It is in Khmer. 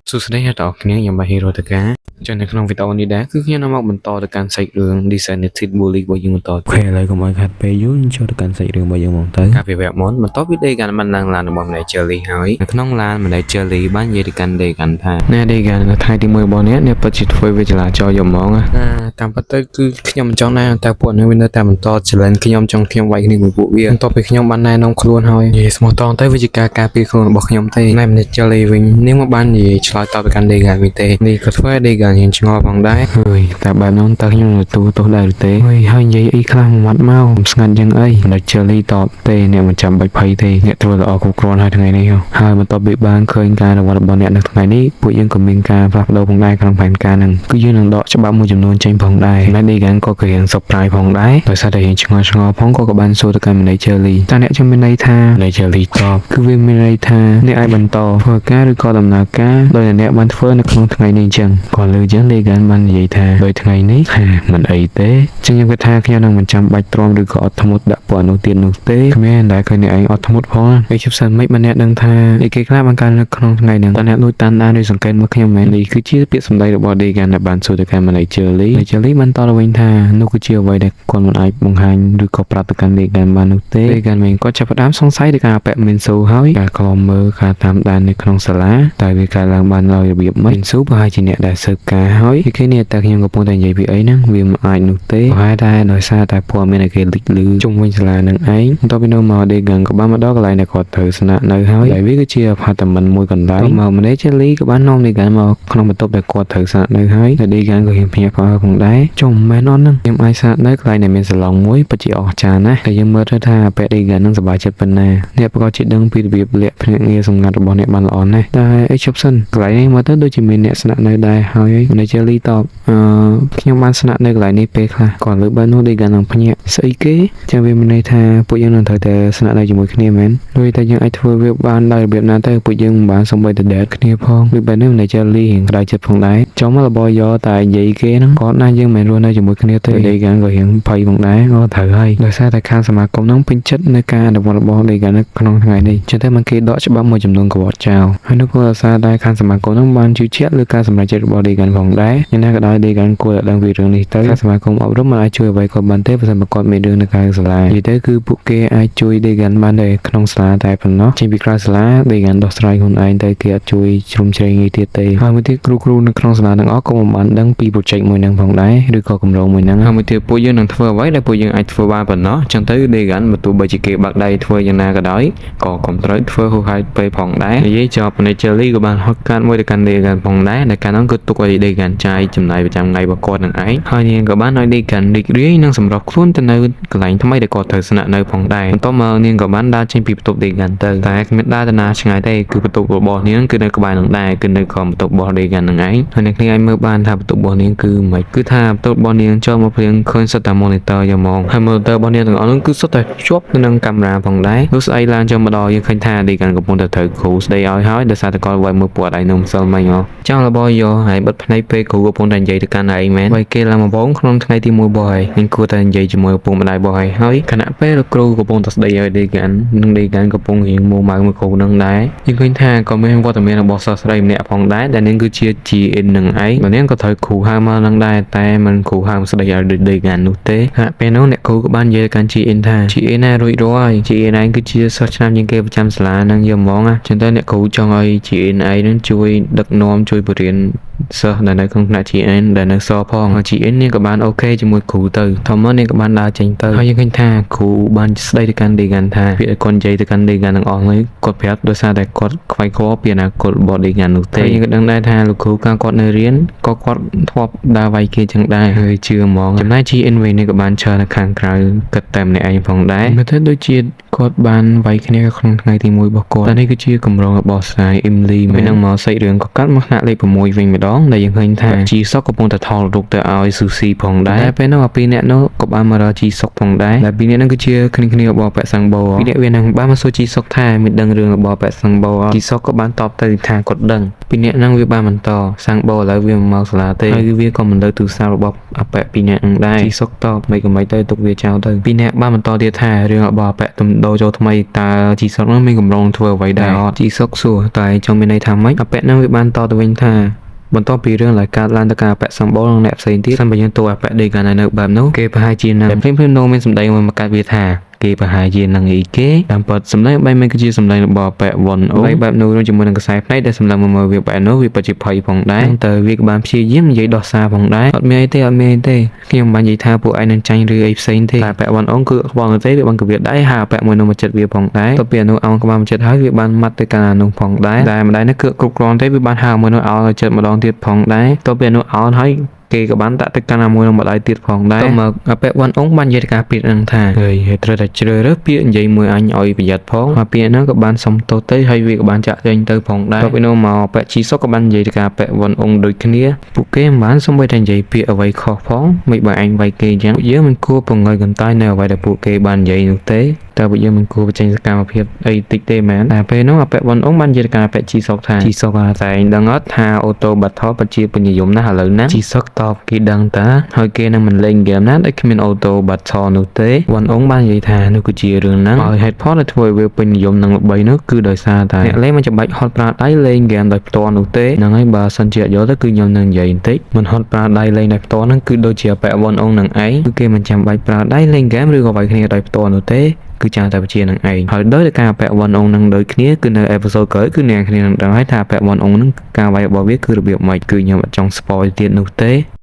សួស្តីអ្នកទាំងអស់គ្នាខ្ញុំបាទ Hero តកាចឹងនៅក្នុងវីដេអូនេះដែរគឺខ្ញុំនឹងមកបន្តទៅកាន់សាច់រឿង Designated Bully របស់យើងបន្ត OK ឥឡូវកុំឲ្យខាត់ពេលយូរចូលទៅកាន់សាច់រឿងរបស់យើងហ្មងទៅ កាលពីវគ្គមុនបន្ទាប់ពី Degan បានឡើងឡានរបស់ Manager Lee ហើយនៅក្នុងឡាន Manager Lee បាននិយាយទៅកាន់ Degan ថាណែ Degan នៅថ្ងៃទី1របស់អ្នកអ្នកពិតជាធ្វើវាចលាចលយកហ្មងណាតាមពិតទៅគឺខ្ញុំមិនចង់ដែរតែពួកនេះវានៅតែបន្ត challenge ខ្ញុំចង់ខ្ញុំវាយគ្នាមួយពួកវាបន្ទាប់ពីខ្ញុំបានណែនាំខ្លួនហើយនិយាយស្មោះត្រង់ទៅវាជាការការពារខ្លួនរបស់ខ្ញុំទេណែ Manager Lee វិញនាងមកបាននិយាយឆ្លើយតបទៅកាន់ Degan វិញទេនេះក៏ធ្វើឲ្យ Degan រៀងឆ្ងល់ផងដែរហើយតែបែបនោះតើខ្ញុំនឹងទទួលទោសដែរឬទេហើយហើយនិយាយអីខ្លះមួយម៉ាត់មកខ្ញុំស្ងាត់យ៉ាងអី Manager Lee តបទេអ្នកមិនចាំបាច់ភ័យទេអ្នកធ្វើល្អគ្រប់គ្រាន់ហើយថ្ងៃនេះហើយបន្ទាប់ពីបានឃើញការរវល់របស់អ្នកនៅថ្ងៃនេះពួកយើងក៏មានការផ្លាស់ប្ដូរផងដែរក្នុងផែនការហ្នឹងគឺយើងនឹងដកច្បាប់មួយចំនួនចេញផងដែរចំណែក Degan ក៏ក៏រៀង surprise ផងដែរដោយសារតែរៀងឆ្ងល់ឆ្ងល់ផងក៏ក៏បានសួរទៅកាន់ Manager Lee តើអ្នកចាំមានន័យថា Manager Lee តបគឺវាមានន័យថាអ្នកអាចបន្តធ្វើការឬក៏ដំណើរការដោយអ្នកបានធ្វើនៅក្នុងថ្ងៃនេះអញ្ចឹងក៏លើចឹង Degan បាននិយាយថាដោយថ្ងៃនេះហាមិនអីទេចឹងខ្ញុំគិតថាខ្ញុំនឹងមិនចាំបាច់ទ្រាំឬក៏អត់ធ្មត់ដាក់ពួកនោះទៀតនោះទេគ្មានដែលឃើញអ្នកឯងអត់ធ្មត់ផងឯជិបសិនមិនបានអ្នកដឹងថាអីគេខ្លះបានកើតនៅក្នុងថ្ងៃហ្នឹងតើអ្នកលួចតាមដានឬសង្កេតមើលខ្ញុំមែននេះគឺជាពាក្យសម្ដីរបស់ Degan ដែលបានសួរទៅកាន់ Manager Lee Manager Lee បានតបទៅវិញថានោះគឺជាអ្វីដែលគាត់មិនអាចបង្ហាញឬក៏ប្រាប់ទៅកាន់ Degan បាននោះទេ Degan វិញគាត់ចាប់ផ្ដើមសង្ស័យទៅការពាក់មីនស៊ូហើយការខ្លំមើលការតាមដាននៅក្នុងសាលាតែវាកើតឡើងបានដោយរបៀបម៉េចមីនស៊ូប្រហែលជាអ្នកដែលស៊ើបការហើយគេនេះតែខ្ញុំកំពុងតែនិយាយពីអីហ្នឹងវាមិនអាចនោះទេប្រហែលតែដោយសារតែព័ត៌មានដែលគេលេចឮជុំវិញសាលានឹងឯងបន្ទាប់ពីនោះមក Degan ក៏បានមកដល់កន្លែងដែលគាត់ត្រូវស្នាក់នៅហើយដែលវាគឺជា apartment មួយកន្លែងមក Manager Lee ក៏បាននាំ Degan មកក្នុងបន្ទប់ដែលគាត់ត្រូវស្នាក់នៅហើយដែល Degan ក៏រៀងភ្ញាក់ផ្អើលផងដែរចុះមិនមែនអត់ហ្នឹងខ្ញុំអាចស្នាក់នៅកន្លែងដែលមានសាឡុងមួយពិតជាអស្ចារ្យណាស់តែយើងមើលទៅថាពាក់ Degan នឹងសប្បាយចិត្តប៉ុណ្ណាអ្នកប្រកាសជាដឹងពីរបៀបលាក់ភ្នាក់ងារសម្ងាត់របស់អ្នកបានល្អណាស់តែអីជប់សិនកន្លែងនេះមើលទៅដូចជាមានអ្នកស្នាក់នៅដែរហើយ Manager Lee តបអឺខ្ញុំបានស្នាក់នៅកន្លែងនេះពេលខ្លះគាត់លើបែបនោះ Degan នឹងភ្ញាក់ស្អីគេចាំវាមានន័យថាពួកយើងនឹងត្រូវតែស្នាក់នៅជាមួយគ្នាមែនដូចតែយើងអាចធ្វើវាបានដោយរបៀបណាទៅពួកយើងមិនបានសំបីតែ date គ្នាផងដូចបែបនេះ Manager Lee រៀងក្តៅចិត្តផងដែរចង់មកលបយកតែនិយាយគេហ្នឹងគាត់ណាយើងមិនរស់នៅជាមួយគ្នាទេ Degan ក៏រៀងភ័យផងដែរអូត្រូវហើយដោយសារតែខាងសមាគមហ្នឹងពេញចិត្តនៅការអនុវត្តរបស់ Degan នៅក្នុងថ្ងៃនេះចឹងតែมันគេដកច្បាប់មួយចំនួនកវត្តចោលហើយនោះក៏ដោយសារតែខាងសមាគមហ្នឹងបានជឿជាក់លើការសម្រេចចិត្តរបស់ Degan ផងដែរយ៉ាងណាក៏ដោយ Degan គួរតែដឹងពីរឿងនេះទៅខាងសមាគមអប់រំមិនអាចជួយអ្វីគាត់បានទេប្រសិនបើគាត់មានរឿងនៅក្រៅសាលានិយាយទៅគឺពួកគេអាចជួយ Degan បានតែក្នុងសាលាតែប៉ុណ្ណោះចេញពីក្រៅសាលា Degan ដោះស្រាយខ្លួនឯងទៅគេអត់ជួយជ្រោមជ្រែងអីទៀតទេហើយមួយទៀតគ្រូៗនៅក្នុងសាលាទាំងអស់ក៏មិនបានដឹងពី project មួយហ្នឹងផងដែរឬក៏គម្រោងមួយហ្នឹងហើយមួយទៀតពួកយើងនឹងធ្វើអ្វីដែលពួកយើងអាចធ្វើបានប៉ុណ្ណោះចឹងទៅ Degan បើទោះបីជាគេបាក់ដៃធ្វើយ៉ាងណាក៏ដោយក៏កុំត្រូវធ្វើហួសហេតុពេកផងដែរនិយាយចប់ Manager Lee ក៏បានហត់កាត់មួយទៅកាន់ Degan ផងដែរដែលកាលនោះគឺទុកឲ្យ Degan ចាយចំណាយប្រចាំថ្ងៃរបស់គាត់នឹងឯងហើយនាងក៏បានឲ្យ Degan រីករាយនិងសម្របខ្លួនទៅនៅកន្លែងថ្មីដែលគាត់ត្រូវស្នាក់នៅផងដែរបន្ទាប់មកនាងក៏បានដើរចេញពីបន្ទប់ Degan ទៅតែគ្មានដើរទៅណាឆ្ងាយទេគឺបន្ទប់របស់នាងគឺនៅក្បែរនឹងដែរគឺនៅក្រោមបន្ទប់របស់ Degan នឹងឯងហើយអ្នកគ្នាអាចមើលបានថាបន្ទប់របស់នាងគឺមិនគឺថាបន្ទប់របស់នាងចូលមកព្រៀងឃើញសុទ្ធតែ monitor យកហ្មងហើយ monitor របស់នាងទាំងអស់នោះគឺសុទ្ធតែភ្ជាប់ទៅនឹងកាមេរ៉ាផងដែរលុះស្អីឡើងចូលមកដល់យើងឃើញថា Degan កំពុងតែត្រូវគ្រូស្ដីឲ្យហើយដោយសារតែគាត់វាយមើលពួកឯងនៅម្សិលមិញហ៎ចង់របស់យកហើយបិទភ្នែកពេលគ្រូកំពុងតែនិយាយទៅកាន់ឯងមែនបើគេឡើងមកបងក្នុងថ្ងៃទី1របស់ឯងនឹងគួរតែនិយាយជាមួយឪពុកម្ដាយរបស់ឯងហើយខណៈពេលលោកគ្រូកំពុងតែស្ដីឲ្យ Degan និង Degan កំពុងរៀងមួម៉ៅមួយគ្រូនឹងដែរយើងឃើញថាក៏មានវត្តមានរបស់សិស្សស្រីម្នាក់ផងដែរដែលនាងគឺជា GN នឹងឯងបើនាងក៏ត្រូវគ្រូហៅមកនឹងដែរតែមិនគ្រូហៅមកស្ដីឲ្យដូច Degan នោះទេខណៈពេលនោះអ្នកគ្រូក៏បាននិយាយទៅកាន់ GN ថា GN ណារួចរាល់ហើយ GN ឯងគឺជាសិស្សឆ្នាំជាងគេប្រចាំសាលានឹងយកហ្មងណាចឹងទៅអ្នកគ្រូចង់ឲ្យ GN ឯងនឹងជួយដឹកនាំជួយបរៀនសិស្សដែលនៅក្នុងថ្នាក់ GN ដែលនៅសផងហើយ GN នេះក៏បាន OK ជាមួយគ្រូទៅធម្មនេះក៏បានដើរចេញទៅហើយយើងឃើញថាគ្រូបានស្ដីទៅកាន់ Degan ថាពាក្យគាត់និយាយទៅកាន់ Degan ទាំងអស់នេះគាត់ប្រាប់ដោយសារតែគាត់ខ្វាយខ្វល់ពីអនាគតរបស់ Degan នោះទេហើយយើងក៏ដឹងដែរថាលោកគ្រូកាលគាត់នៅរៀនក៏គាត់ធ្លាប់ដើរវាយគេចឹងដែរហើយជឿហ្មងចំណែក GN វិញនេះក៏បានឈរនៅខាងក្រៅគិតតែម្នាក់ឯងផងដែរមើលទៅដូចជាគាត់បានវាយគ្នាក្នុងថ្ងៃទី1របស់គាត់តែនេះគឺជាគម្រោងរបស់ស្រាយ Emily ពេលហ្នឹងមកសាច់រឿងក៏កាត់មកថ្នាក់លេខ6វិញម្ដងដែលយើងឃើញថាជីសុកកំពុងតែថតរូបទៅឲ្យស៊ូស៊ីផងដែរតែពេលហ្នឹងអាពីរនាក់នោះក៏បានមករកជីសុកផងដែរដែលពីរនាក់ហ្នឹងគឺជាគ្នាគ្នារបស់ប៉ែសាំងបូពីរនាក់វានឹងបានមកសួរជីសុកថាមានដឹងរឿងរបស់ប៉ែសាំងបូជីសុកក៏បានតបទៅថាគាត់ដឹងពីរនាក់ហ្នឹងវាបានបន្តសាំងបូឥឡូវវាមិនមកសាលាទេហើយវាក៏មិនលើទូរស័ព្ទរបស់អាប៉ែពីរនាក់ហ្នឹងដែរជីសុកតបមិនក៏មិនទៅទុកវាចោលទៅពីរនាក់បានបន្តទៀតថារឿងរបស់អាប៉ែទំដ ដូរចូលថ្មីតើជីសុកនឹងមានកម្រងធ្វើអ្វីដែរអត់ជីសុកសួរតើឯងចង់មានន័យថាម៉េចអាប៉ែនឹងវាបានតបទៅវិញថាបន្ទាប់ពីរឿងឡើយកើតឡើងទៅការអាប៉ែសម្បូរនិងអ្នកផ្សេងទៀតសិនបើយើងទោះអាប៉ែដេកាននៅបែបនោះគេប្រហែលជានឹងភ្លាមភ្លាមនោះមានសម្ដីមួយមកកាត់វាថាគេប្រហែលជានឹងអីគេតាមពិតសម្លេងបែបមិនគឺជាសម្លេងរបស់ប៉ែវ៉ុនអូបែបនោះរួមជាមួយនឹងខ្សែភ្នែកដែលសម្លឹងមកមើលវាបែបនោះវាពិតជាភ័យផងដែរទៅវាក៏បានព្យាយាមនិយាយដោះសារផងដែរអត់មានអីទេអត់មានអីទេខ្ញុំបាននិយាយថាពួកឯងនឹងចាញ់ឬអីផ្សេងទេតែប៉ែវ៉ុនអូគឺខ្វល់នោះទេវាបានកវាដៃហើយប៉ែមួយនោះមកចិត្តវាផងដែរទៅពីនោះអោក្បាលមកចិត្តហើយវាបានម៉ាត់ទៅកាន់អានោះផងដែរតែម្ដាយនោះគឺគ្រប់គ្រាន់ទេវាបានហៅមួយនោះអោចិត្តម្ដងទៀតផងដែរទៅពីនោះអោហើយគេក៏បានដាក់ទៅកាន់អាមួយនឹងម្ដាយទៀតផងដែរទៅមកអពាក់វ៉ាន់អងបាននិយាយទៅការពាក្យនឹងថាហើយហើយត្រូវតែជ្រើសរើសពាក្យនិយាយមួយអញឲ្យប្រយ័ត្នផងហើយពាក្យហ្នឹងក៏បានសុំទោសទៅហើយវាក៏បានចាក់ចែងទៅផងដែរទៅពីនោះមកអពាក់ជីសុកក៏បាននិយាយទៅការអពាក់វ៉ាន់អងដូចគ្នាពួកគេមិនបានសុំបីតែនិយាយពាក្យអ្វីខុសផងមិនបើអញវាយគេអញ្ចឹងយើងមិនគួរពងើយកន្តើយនៅអ្វីដែលពួកគេបាននិយាយនោះទេតើពួកយើងមិនគួរបញ្ចេញសកម្មភាពអីតិចទេមែនតែពេលនោះអពាក់វ៉ាន់អងបាននិយាយទៅការអពាក់ជីសុកថាជីសុកតែឯងដឹងអត់ថា auto battle ពិតជាពេញនិយមណាស់ឥឡូវណាជីសុកតបគេដឹងតាហើយគេនឹងមិនលេងហ្គេមណាដែលគ្មាន auto battle នោះទេវ៉ាន់អងបាននិយាយថានោះគឺជារឿងហ្នឹងហើយហេតុផលដែលធ្វើឲ្យវាពេញនិយមនិងល្បីនោះគឺដោយសារតែអ្នកលេងមិនចាំបាច់ហត់ប្រើដៃលេងហ្គេមដោយផ្ទាល់នោះទេហ្នឹងហើយបើសិនជាអត់យល់ទៅគឺខ្ញុំនឹងនិយាយបន្តិចមិនហត់ប្រើដៃលេងដោយផ្ទាល់ហ្នឹងគឺដូចជាប៉ែវ៉ាន់អងនឹងឯងគឺគេមិនចាំបាច់ប្រើដៃលេងហ្គេមឬក៏វាយគ្នាដោយផ្ទាល់នោះទេគឺចាំតែបជានឹងឯងហើយដោយការពាក់វ៉ាន់អងនឹងដូចគ្នាគឺនៅ episode ក្រោយគឺអ្នកគ្នានឹងដឹងហើយថាពាក់វ៉ាន់អងនឹងការវាយរបស់វាគឺរបៀបម៉េចគឺខ្ញុំអត់ចង់ spoil ទៀតនោះទេ។